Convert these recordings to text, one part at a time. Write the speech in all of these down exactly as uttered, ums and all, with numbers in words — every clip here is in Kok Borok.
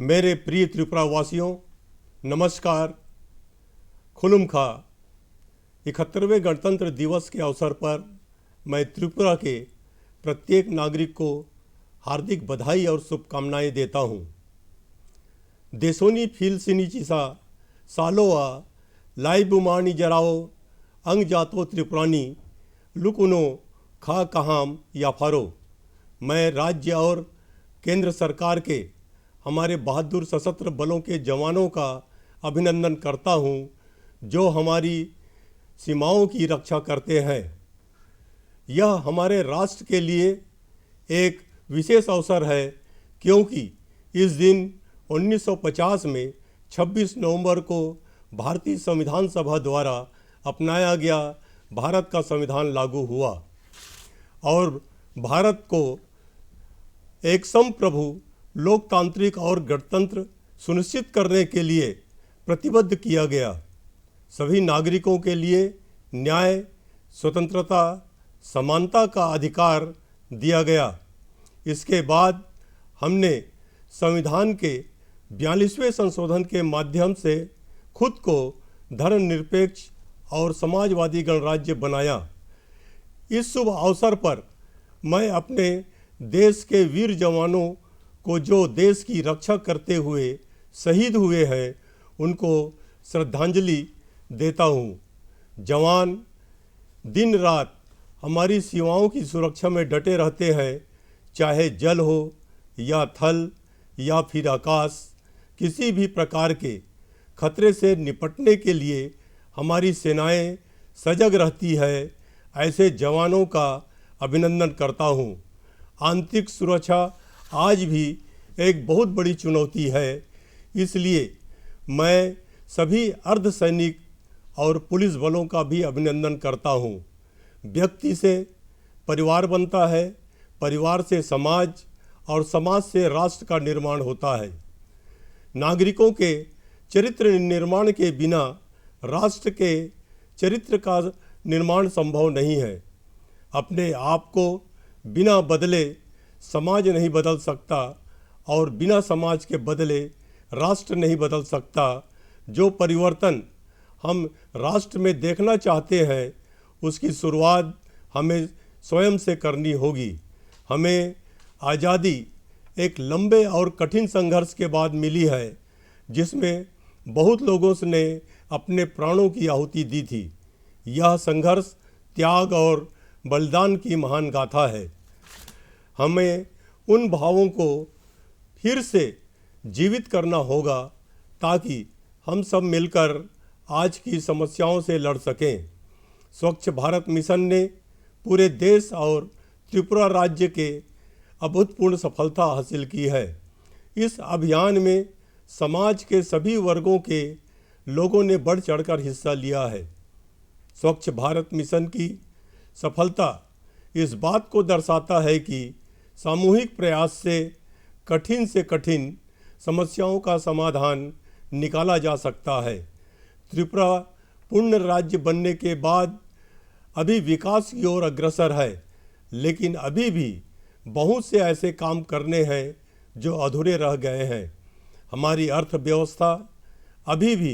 मेरे प्रिय त्रिपुरा वासियों, नमस्कार। खुलुमखा। इकहत्तरवें गणतंत्र दिवस के अवसर पर मैं त्रिपुरा के प्रत्येक नागरिक को हार्दिक बधाई और शुभकामनाएं देता हूँ। Desoni phil sini chisa salo a laibumani jarao ang jato Tripurani lukuno kha kaham yapharo. मैं राज्य और केंद्र सरकार के हमारे बहादुर सशस्त्र बलों के जवानों का अभिनंदन करता हूँ, जो हमारी सीमाओं की रक्षा करते हैं। यह हमारे राष्ट्र के लिए एक विशेष अवसर है, क्योंकि इस दिन उन्नीस सौ पचास में छब्बीस नवंबर को भारतीय संविधान सभा द्वारा अपनाया गया भारत का संविधान लागू हुआ और भारत को एक संप्रभु, लोकतांत्रिक और गणतंत्र सुनिश्चित करने के लिए प्रतिबद्ध किया गया। सभी नागरिकों के लिए न्याय, स्वतंत्रता, समानता का अधिकार दिया गया। इसके बाद हमने संविधान के बयालीसवें संशोधन के माध्यम से खुद को धर्मनिरपेक्ष और समाजवादी गणराज्य बनाया। इस शुभ अवसर पर मैं अपने देश के वीर जवानों को, जो देश की रक्षा करते हुए शहीद हुए हैं, उनको श्रद्धांजलि देता हूँ। जवान दिन रात हमारी सीमाओं की सुरक्षा में डटे रहते हैं, चाहे जल हो या थल या फिर आकाश, किसी भी प्रकार के खतरे से निपटने के लिए हमारी सेनाएं सजग रहती है। ऐसे जवानों का अभिनंदन करता हूँ। आंतरिक सुरक्षा आज भी एक बहुत बड़ी चुनौती है, इसलिए मैं सभी अर्धसैनिक और पुलिस बलों का भी अभिनंदन करता हूँ। व्यक्ति से परिवार बनता है, परिवार से समाज और समाज से राष्ट्र का निर्माण होता है। नागरिकों के चरित्र निर्माण के बिना राष्ट्र के चरित्र का निर्माण संभव नहीं है। अपने आप को बिना बदले समाज नहीं बदल सकता और बिना समाज के बदले राष्ट्र नहीं बदल सकता। जो परिवर्तन हम राष्ट्र में देखना चाहते हैं, उसकी शुरुआत हमें स्वयं से करनी होगी। हमें आज़ादी एक लंबे और कठिन संघर्ष के बाद मिली है, जिसमें बहुत लोगों ने अपने प्राणों की आहुति दी थी। यह संघर्ष, त्याग और बलिदान की महान गाथा है। हमें उन भावों को फिर से जीवित करना होगा, ताकि हम सब मिलकर आज की समस्याओं से लड़ सकें। स्वच्छ भारत मिशन ने पूरे देश और त्रिपुरा राज्य के अभूतपूर्व सफलता हासिल की है। इस अभियान में समाज के सभी वर्गों के लोगों ने बढ़ चढ़कर हिस्सा लिया है। स्वच्छ भारत मिशन की सफलता इस बात को दर्शाता है कि सामूहिक प्रयास से कठिन से कठिन समस्याओं का समाधान निकाला जा सकता है। त्रिपुरा पूर्ण राज्य बनने के बाद अभी विकास की ओर अग्रसर है, लेकिन अभी भी बहुत से ऐसे काम करने हैं जो अधूरे रह गए हैं। हमारी अर्थव्यवस्था अभी भी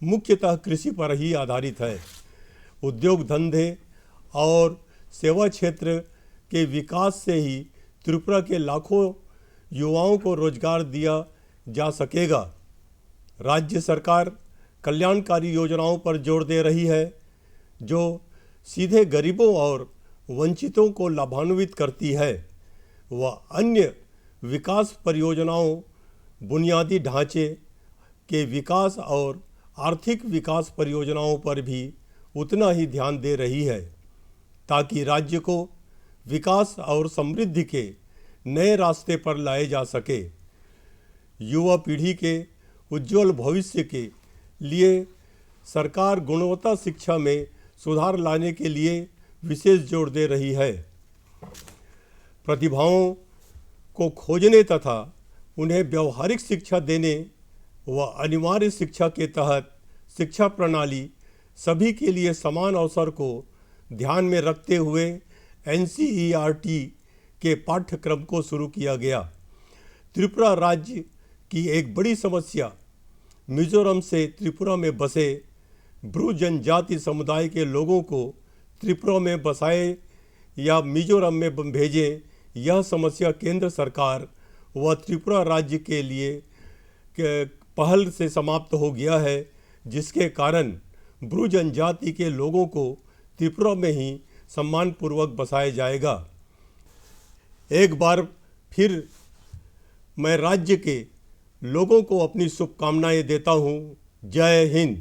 मुख्यतः कृषि पर ही आधारित है। उद्योग धंधे और सेवा क्षेत्र के विकास से ही त्रिपुरा के लाखों युवाओं को रोजगार दिया जा सकेगा। राज्य सरकार कल्याणकारी योजनाओं पर जोर दे रही है, जो सीधे गरीबों और वंचितों को लाभान्वित करती है। वह अन्य विकास परियोजनाओं, बुनियादी ढांचे के विकास और आर्थिक विकास परियोजनाओं पर भी उतना ही ध्यान दे रही है, ताकि राज्य को विकास और समृद्धि के नए रास्ते पर लाए जा सके। युवा पीढ़ी के उज्जवल भविष्य के लिए सरकार गुणवत्ता शिक्षा में सुधार लाने के लिए विशेष जोर दे रही है। प्रतिभाओं को खोजने तथा उन्हें व्यावहारिक शिक्षा देने व अनिवार्य शिक्षा के तहत शिक्षा प्रणाली सभी के लिए समान अवसर को ध्यान में रखते हुए एनसीईआरटी के पाठ्यक्रम को शुरू किया गया। त्रिपुरा राज्य कि एक बड़ी समस्या मिजोरम से त्रिपुरा में बसे ब्रू जनजाति समुदाय के लोगों को त्रिपुरा में बसाए या मिजोरम में ब-, भेजें, यह समस्या केंद्र सरकार व त्रिपुरा राज्य के लिए के पहल से समाप्त हो गया है, जिसके कारण ब्रू जनजाति के लोगों को त्रिपुरा में ही सम्मानपूर्वक बसाया जाएगा। एक बार फिर मैं राज्य के लोगों को अपनी शुभकामनाएं देता हूँ। जय हिंद।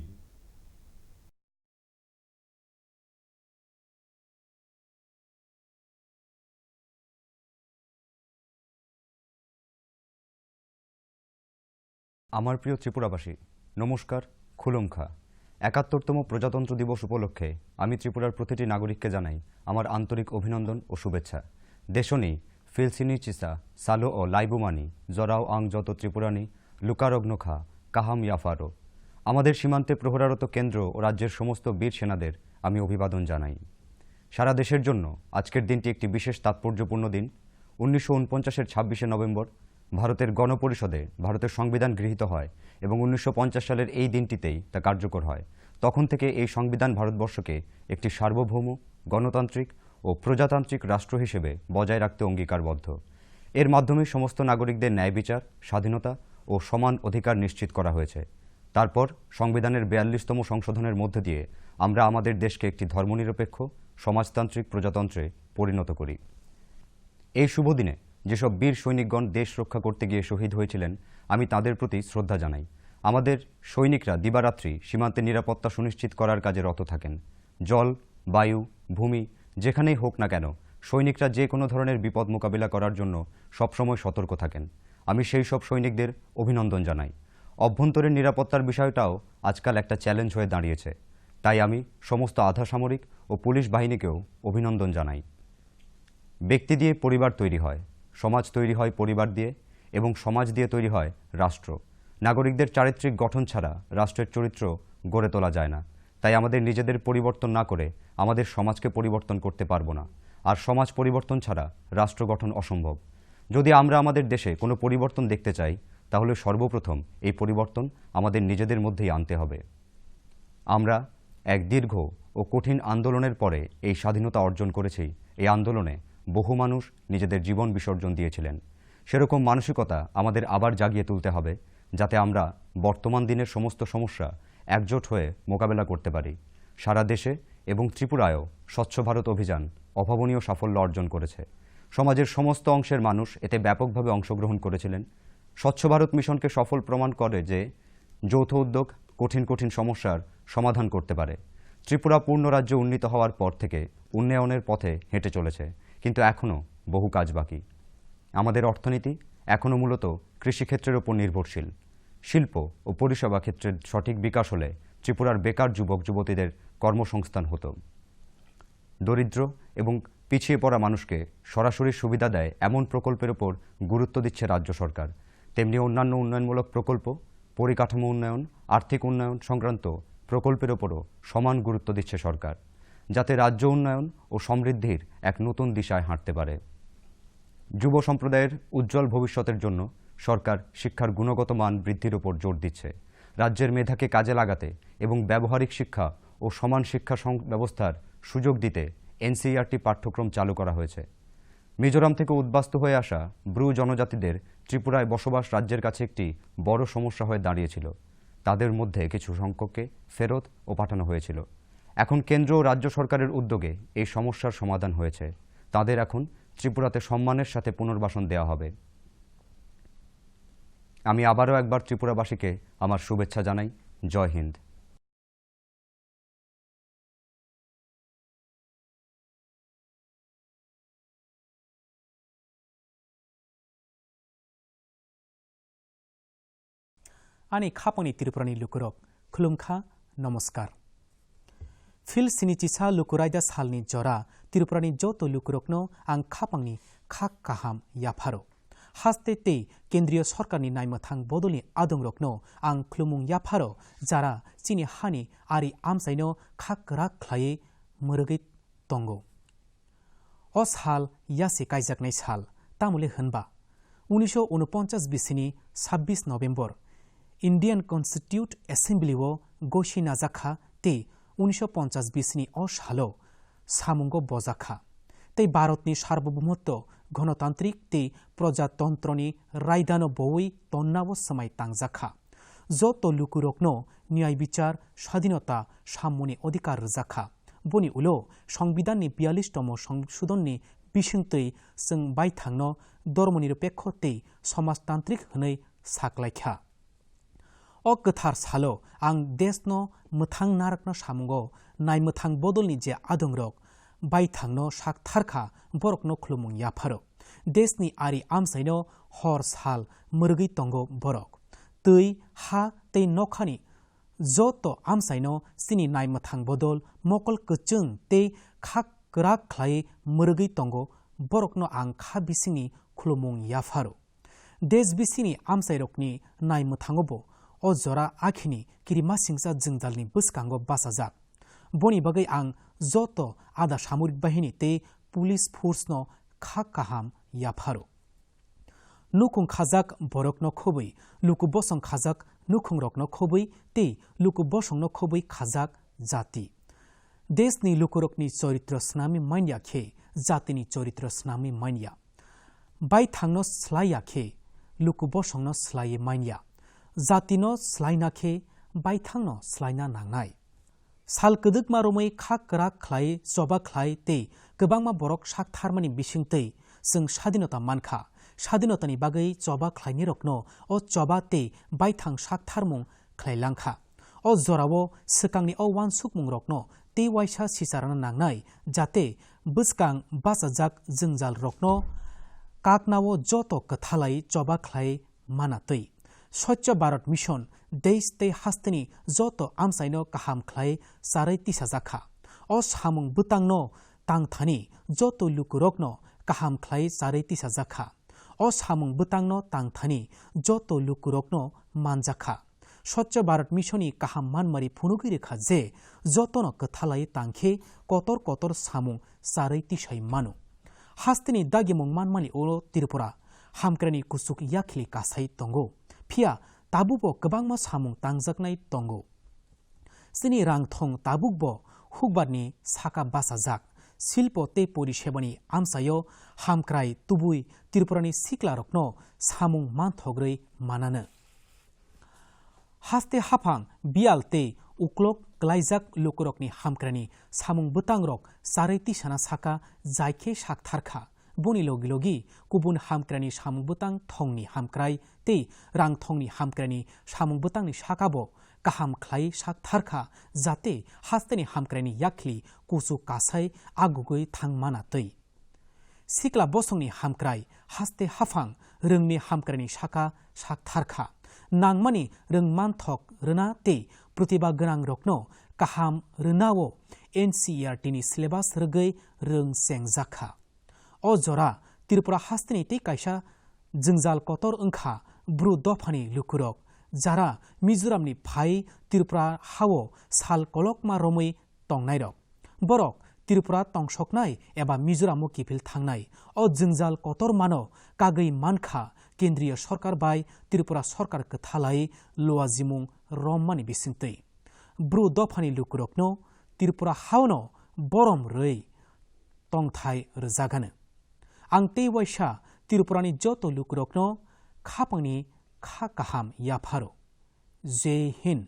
আমার প্রিয় ত্রিপুরাবাসী, নমস্কার, খুলুমখা। একাত্তরতম প্রজাতন্ত্র দিবস উপলক্ষে আমি ত্রিপুরার প্রতিটি নাগরিককে জানাই আমার আন্তরিক অভিনন্দন ও শুভেচ্ছা। দেশনি, ফিলসিনি চিসা, সালো ও লাইবুমানি, জরাও আং যত ত্রিপুরানি, লুকারগ্নখা, কাহাম ইয়াফারো। আমাদের সীমান্তে প্রহরারত কেন্দ্র ও রাজ্যের সমস্ত বীর সেনাদের আমি অভিবাদন জানাই। সারা দেশের জন্য আজকের দিনটি একটি বিশেষ তাৎপর্যপূর্ণ দিন। উনিশশো ঊনপঞ্চাশের ছাব্বিশে নভেম্বর ভারতের গণপরিষদে ভারতের সংবিধান গৃহীত হয় এবং উনিশশো পঞ্চাশ সালের এই দিনটিতেই তা কার্যকর হয়। তখন থেকে এই সংবিধান ভারতবর্ষকে একটি সার্বভৌম, গণতান্ত্রিক ও প্রজাতান্ত্রিক রাষ্ট্র হিসেবে বজায় রাখতে অঙ্গীকারবদ্ধ। এর মাধ্যমে সমস্ত নাগরিকদের ন্যায় বিচার, স্বাধীনতা ও সমান অধিকার নিশ্চিত করা হয়েছে। তারপর সংবিধানের বিয়াল্লিশতম সংশোধনের মধ্য দিয়ে আমরা আমাদের দেশকে একটি ধর্মনিরপেক্ষ, সমাজতান্ত্রিক প্রজাতন্ত্রে পরিণত করি। এই শুভ দিনে যেসব বীর সৈনিকগণ দেশ রক্ষা করতে গিয়ে শহীদ হয়েছিলেন, আমি তাদের প্রতি শ্রদ্ধা জানাই। আমাদের সৈনিকরা দিবারাত্রি সীমান্তে নিরাপত্তা সুনিশ্চিত করার কাজে রত থাকেন। জল, বায়ু, ভূমি, যেখানেই হোক না কেন, সৈনিকরা যে কোনো ধরনের বিপদ মোকাবিলা করার জন্য সবসময় সতর্ক থাকেন। আমি সেই সব সৈনিকদের অভিনন্দন জানাই। অভ্যন্তরীণ নিরাপত্তার বিষয়টাও আজকাল একটা চ্যালেঞ্জ হয়ে দাঁড়িয়েছে, তাই আমি সমস্ত আধা সামরিক ও পুলিশ বাহিনীকেও অভিনন্দন জানাই। ব্যক্তি দিয়ে পরিবার তৈরি হয়, সমাজ তৈরি হয় পরিবার দিয়ে, এবং সমাজ দিয়ে তৈরি হয় রাষ্ট্র। নাগরিকদের চারিত্রিক গঠন ছাড়া রাষ্ট্রের চরিত্র গড়ে তোলা যায় না। তাই আমাদের নিজেদের পরিবর্তন না করে আমাদের সমাজকে পরিবর্তন করতে পারবো না। আর সমাজ পরিবর্তন ছাড়া রাষ্ট্র গঠন অসম্ভব। যদি আমরা আমাদের দেশে কোনো পরিবর্তন দেখতে চাই, তাহলে সর্বপ্রথম এই পরিবর্তন আমাদের নিজেদের মধ্যেই আনতে হবে। আমরা এক দীর্ঘ ও কঠিন আন্দোলনের পরে এই স্বাধীনতা অর্জন করেছি। এই আন্দোলনে বহু মানুষ নিজেদের জীবন বিসর্জন দিয়েছিলেন। সেরকম মানসিকতা আমাদের আবার জাগিয়ে তুলতে হবে, যাতে আমরা বর্তমান দিনের সমস্ত সমস্যা একজোট হয়ে মোকাবেলা করতে পারি। সারা দেশে এবং ত্রিপুরায়ও স্বচ্ছ ভারত অভিযান অভাবনীয় সাফল্য অর্জন করেছে। সমাজের সমস্ত অংশের মানুষ এতে ব্যাপকভাবে অংশগ্রহণ করেছিলেন। স্বচ্ছ ভারত মিশনকে সফল প্রমাণ করে যে যৌথ উদ্যোগ কঠিন কঠিন সমস্যার সমাধান করতে পারে। ত্রিপুরা পূর্ণ রাজ্যে উন্নীত হওয়ার পর থেকে উন্নয়নের পথে হেঁটে চলেছে, কিন্তু এখনও বহু কাজ বাকি। আমাদের অর্থনীতি এখনও মূলত কৃষিক্ষেত্রের উপর নির্ভরশীল। শিল্প ও পরিষেবা ক্ষেত্রের সঠিক বিকাশ হলে ত্রিপুরার বেকার যুবক যুবতীদের কর্মসংস্থান হতো। দরিদ্র এবং পিছিয়ে পড়া মানুষকে সরাসরি সুবিধা দেয় এমন প্রকল্পের ওপর গুরুত্ব দিচ্ছে রাজ্য সরকার। তেমনি অন্যান্য উন্নয়নমূলক প্রকল্প, পরিকাঠামো উন্নয়ন, আর্থিক উন্নয়ন সংক্রান্ত প্রকল্পের ওপরও সমান গুরুত্ব দিচ্ছে সরকার, যাতে রাজ্য উন্নয়ন ও সমৃদ্ধির এক নতুন দিশায় হাঁটতে পারে। যুব সম্প্রদায়ের উজ্জ্বল ভবিষ্যতের জন্য সরকার শিক্ষার গুণগত মান বৃদ্ধির ওপর জোর দিচ্ছে। রাজ্যের মেধাকে কাজে লাগাতে এবং ব্যবহারিক শিক্ষা ও সমান শিক্ষা সং-, ব্যবস্থার সুযোগ দিতে এনসিইআরটি পাঠ্যক্রম চালু করা হয়েছে। মিজোরাম থেকে উদ্বাস্তু হয়ে আসা ব্রু জনজাতিদের ত্রিপুরায় বসবাস রাজ্যের কাছে একটি বড় সমস্যা হয়ে দাঁড়িয়েছিল। তাদের মধ্যে কিছু সংখ্যককে ফেরত ও পাঠানো হয়েছিল। এখন কেন্দ্র ও রাজ্য সরকারের উদ্যোগে এই সমস্যার সমাধান হয়েছে। তাদের এখন ত্রিপুরাতে সম্মানের সাথে পুনর্বাসন দেওয়া হবে। আমি আবারও একবার ত্রিপুরাবাসীকে আমার শুভেচ্ছা জানাই। জয় Hind. Ani khapangni Tripurani lukurok, khulumkha, nomoskar. Phil sini chisa lukuraida salni jora Tripurani joto lukurokno ang khapangni khak kaham yapharo. Haste tei kendriyo sorkarni naimwthang bodolni adongrokno ang khulumung yapharo, jara chini hani ari amchaino khak kwrak khlaiwi mwrwgwi tongo. O sal yasi kaijaknai sal, tamole hwnba Unisho unoponchas bisini sabbish November Indian Constitute Assembly o gosi najakha tei unisho ponchas bisini o salo samungo bojakha tei Bharatni sarbobomoto, gonotantrik tei projatantroni raidano bowi tonnao swmai tangjakha. Joto lukurokno niyai bichar, sadinota sammoni odhikar rwjakha. Boni ulo Songbidanni biyalish tomo songshodhonni bisingtwi chwng baithangno dormoni rwpekho tei somajtantrik hwnwi saklaikha. O kwthar salo ang deshno mwthang narwkna samungo naimwthang bodolni je adongrok baithangno saktharkha, borokno khulumung yapharo. Deshni ari amchaino hor sal mwrwgwi tongo borok. Twi, ha tei nokhani joto amchaino chini naimwthang bodol mokol kwchwng tei kha kwrak khlai mwrwgwi tongo, borokno ang kha bisingni khulumung yapharo. Desh bisini amchairokni naimwthangobo o jora akhini kirimasingcha jwngjalni bwskango bachajak. Boni bagwi ang joto ada samorik bahini tei police force no kha kaham yapharo. Nukhung khajak borokno khobwi, luku bosong khajak nukhungrokno khobwi tei luku bosongno khobwi khajak jati. Deshni lukurokni choritro swnamwi manya khe jatini choritro swnamwi manya. Baithangno slaiya khe luku bosongno slaiwi manya. Jatino slaina khe baithangno slaina nangnai. Sal kwdwkma romwi kha kwrak khlai, choba khlai tei kwbangma borok saktharmani bisingtwi chwng sadinota mankha. Sadinotani bagwi choba khlainirokno o choba tei baithang saktharmung khlailangkha. O jorao swkangni o uansukmungrokno tei uaisa sicharna nangnai, jate bwskang bachajak jwngjalrokno kaknao joto kwthalai choba khlai manatwi. Swachh Bharat Mission desh tei hasteni joto amchaino kaham khlai charwi tisajakha. O samung bwtangno tangthani joto lukurokno kaham khlai charwi tisajakha. O samung bwtangno tangthani joto lukurokno manjakha. Swachh Bharat Mission ni kaham manmari phunugwi rwkha je jotono kwthalai tangkhe kotor kotor samung charwi tisai mano. Hasteni dagimung manmani ulo Tripura hamkrani kuchuk yakhli kasai tongo. Phiya tabukbo kwbangma samung tangjaknai tongo. Chini rangthong tabukbo hukbarni saka bachajak. Silpo tei porisebani amchaio hamkrai tubui Tripurani siklarokno samung manthogrwi manano. Haste haphang biyal tei uklok klaijak lukurokni hamkrani samung bwtangrok charwi tisana saka jai khe saktharkha. Boni logi logi kubun hamkrani samung bwtang thongni hamkrai tei rang thongni hamkrani samung bwtangni sakabo kaham khlai saktharkha, jate hasteni hamkrani yakhli kuchuk kasai agugwi thang mana twi. Sikla bosongni hamkrai haste haphang rwngni hamkraini saka saktharkha. Nangmani rwngmanthok rwna tei protibha gwnangrokno kaham rwnao N C E R T ni syllabus rwgwi rwng chengjakha. O jora Tripura hasteni tei kaisa jwngjal kotor wngkha Bru dophani lukurok, jara Mizoramni phai Tripura hao sal kolokma romwi tongnairok. Borok Tripura tongsoknai eba Mizoramo kiphil thangnai. O jwngjal kotormano kagwi mankha Kendriya Sorkar bai Tripura Sorkar kwthalai luajimung rommani bisingtwi. Bru dophani lukurokno Tripura haono borom rwi tongthai rwjagano. Ang tei waisa Tripurani joto lukurokno khapangni kha kaham yapharo. Jai Hind.